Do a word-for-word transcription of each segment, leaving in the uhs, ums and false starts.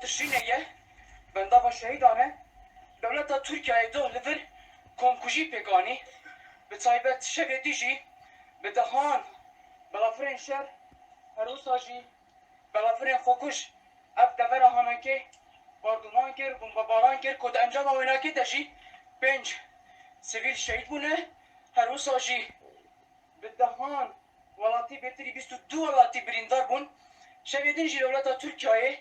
Tişrînê ye, bendava şehîdan e. Dewleta Tirkiyeyê doh li vir komkujî pêk anî. Bi taybet şevê dî jî bi dehan belafirên şer, her wisa jî belafirên xwekuj ev devera Hanekê barduman kir, bombebaran kir ku di encama wênakê de jî pênc sivîl şehîd bûne. Her wisa jî bi dehan welatî, bêtirî bîst û du welatî birîndar bûn. Şevê din jî dewleta Tirkiyeyê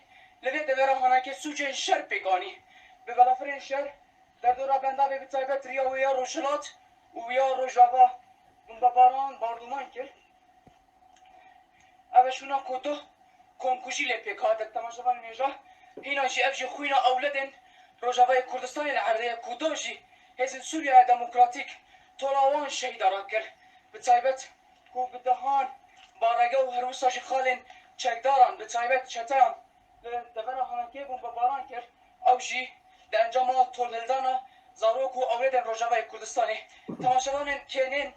li vê devera Hanekê sûcên şer pêk anî. Bi belafirên şer derdora bendavê bi taybet riya wê ya Rojhilat û ya Rojava bombebaran, barduman kir. Ev e şûna ku doh komkujî lê pêk hate. Temaşevanên hêja, hîna jî ev jî xwîna ewledên Rojavayê Kurdistanê li erdê ye ku doh jî Hêzên Sûriyeya Demokratîk tola wan şehîda rakir. Bi taybet ku bi dehan barege û her wisa jî xalên çekdaran, bi taybet çeteyan li devera Hanekê bombebaran kir, ew jî di encama tolhildana zarok û ewledên Rojavayê Kurdistanê. Temaşevanên kênên,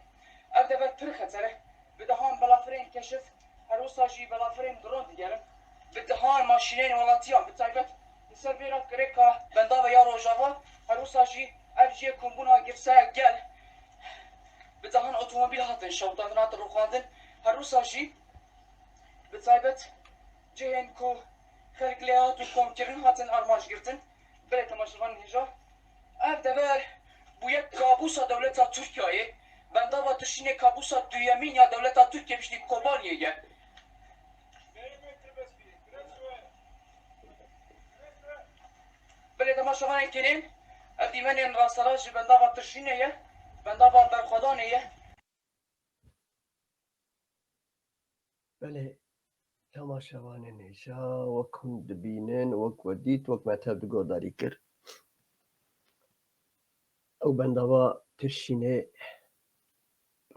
ev dever pir xeter e. Bi dehan belafirên keşif, her wisa jî belafirên dron digerin. Bi dehan maşînên welatiyan, bi taybet li ser vê rêka bendavê ya Rojava, her wisa jî ev jiyê kombûna girsaya gel. Bi dehan otomobîl hatin şewitandin, hatin rûxandin. Her wisa jî bi taybet cihên ku xelk lê hat û komkirin hatin armanc girtin. Belê temaşevanên hêja, ev dever bûye kabûsa dewleta Tirkiyeyê. Bendava Tişrînê kabûsa duyemîn ya dewleta Tirkiye piştî Kobaniyê ye. Belê temaşevanên kênên, ev dîmenên rasterast ji bendava Tişrînê ye, bendava Berxwedanê ye. Belê, temaşevanên hêja, wek hûn dibînin, wek we dît, wek me tev di guhdarî kir. Ew bendava Tirşînê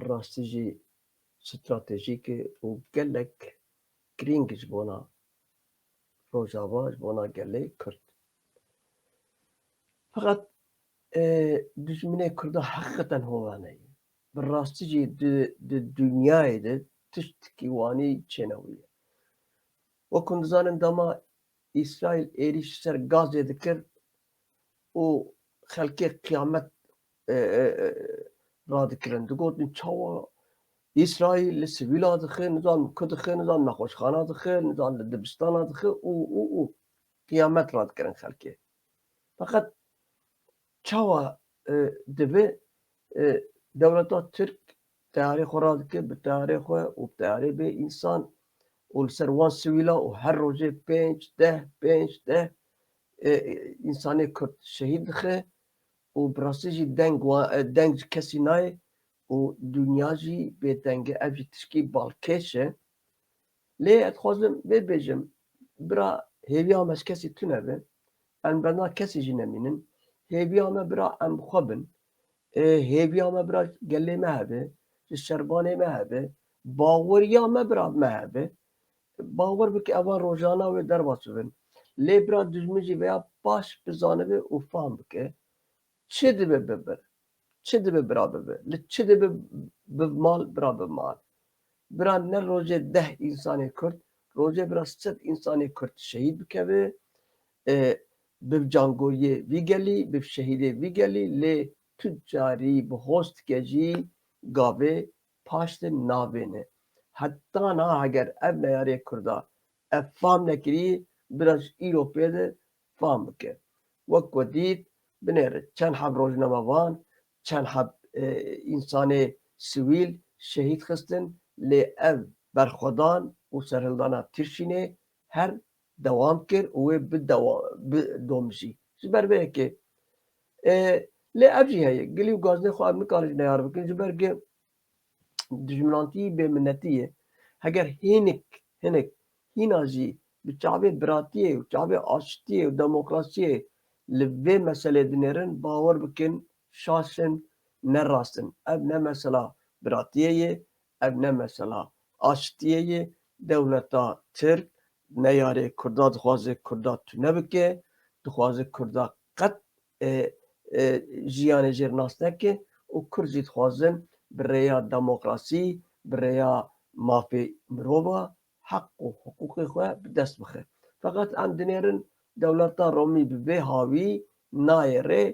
rastî jî stratejîk e û gelek girîng ji bona Rojava, ji bona gelê Kurd. Feqet, e, dijminê Kurda heqîqeten hovane ye. Bi rastî jî di, di dinyayê de tiştekî wanî çênebûye. Wek hûn dizanin, dema Îsraîl êrîş ser Gazê dikir û xelkê qiyamet, e, e, e, radikirin. Digotin, çawa Îsraîl li sivîla dixe, nizan ku dixe, nizan nexweşxana dixe, nizan li dibistana dixe û, û, û qiyamet radikirin xelkê. Feqet çawa, e, dibe, e, dewleta Tirk teyarê xwe radike, bi teyarê xwe û bi teyarê bê însan û li ser wan sivîla û her rojê pênc, deh, pênc, deh, e, însanê Kurd şehîd dixe û bi rastî jî deng wa-, e, deng ji kesî nayê û dinya jî bêdeng e. Ev jî tişkî balkêş e. Lê ez dixwazim vê bêjim, bira, hêviya me ji kesî tune be, em benda kesî jî nemînin. Hêviya me, bira, em bi xwe bin. Ê, hêviya me, bira, gelê me hebe, ji şervanê me hebe, baweriya me, bira, me hebe. Bawer bike, evan rojana wê derbas bibin. Lê, bira, dijmin jî veya baş bizanibe û fam bike. Çi dibe bibe? Çi dibe bira bibe? Li çi dibe bibe mal, bira bibe mal? Bira ne rojê deh însanê Kurd, rojê bira sed însanê Kurd şehîd bikeve, e, bi cangoriyê vî gelî, bi şehîdê vî gelî, lê tu carî bi hostike jî gavê paştê navêne. Heta niha heger ev neyarê Kurda ev fam nekirî, bira ji îro pê de fam bike. Wek we dît, binêre çend heb rojnamevan, çend heb, e, însanê sivîl şehîd xistin, lê ev berxwedan û serhildana Tirşînê her dewam kir û wê bi dewa-, bi domijî. Ji ber vê yekê, e, lê ev jî heye, gilî û gazinê xwe em nikarin ji neyar bikin, ji ber ku dijminantî bêminnetî ye. Heger hinek, hinek hîna jî bi çavê biratiyê û çavê aştiyê û demokrasiyê li vê meselê dinêrin, bawer bikin, şaş in, ne rast in. Ev ne mesela biratiyê ye, ev ne mesela aştiyê ye. Dewleta Tirk neyarê Kurda dixwaze Kurda tune bike, dixwaze Kurda qet, e, e, jiyanê jêr nas neke û Kurd jî dixwazin bi rêya demokrasî, bi rêya mafê mirova heq û hiqûqê xwe bi dest bixe. Feqet em dinêrin dewleta Romî bi vê hawî nayê rê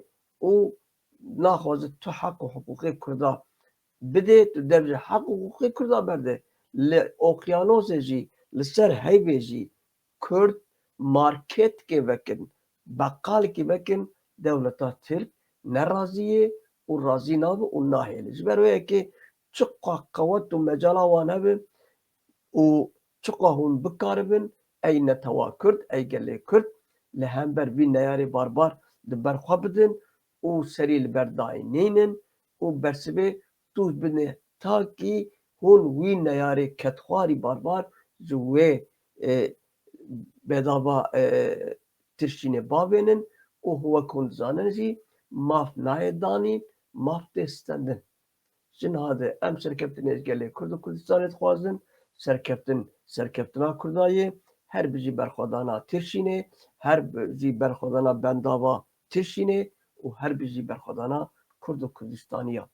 û naxwaze tu heq û hiqûqê Kurda bidê, tu dev ji heq û hiqûqê Kurda berde. Li oqyanosê jî, li ser heyvê jî Kurd marketkê vekin, beqalkî vekin, dewleta Tirk nerazî ye û razî nabe û nahêle. Ji ber wê yekê çiqa qewet û mecala wan hebe û çiqa hûn bikaribin, ey netewa Kurd, ey gelê Kurd li hember vî neyarê barbar di ber xwe bidin û serî li ber dayî nînin û bersivê tûj bidin, ta kî hûn wî neyarê kedxwarî barbar ji wê, e, bedava, e, tirşînê bavênin û wek hûn dizanin jî maf nayê danîn, maf tê stendin. Ji niha de em serkeftinê ji gelê Kurd û Kurdistanê dixwazin, serkeftin, serkeftina Kurda ye, her bijî berxwedana tirşînê, her bijî berxwedana bendava tirşînê û her bijî berxwedana Kurd û Kurdistaniya.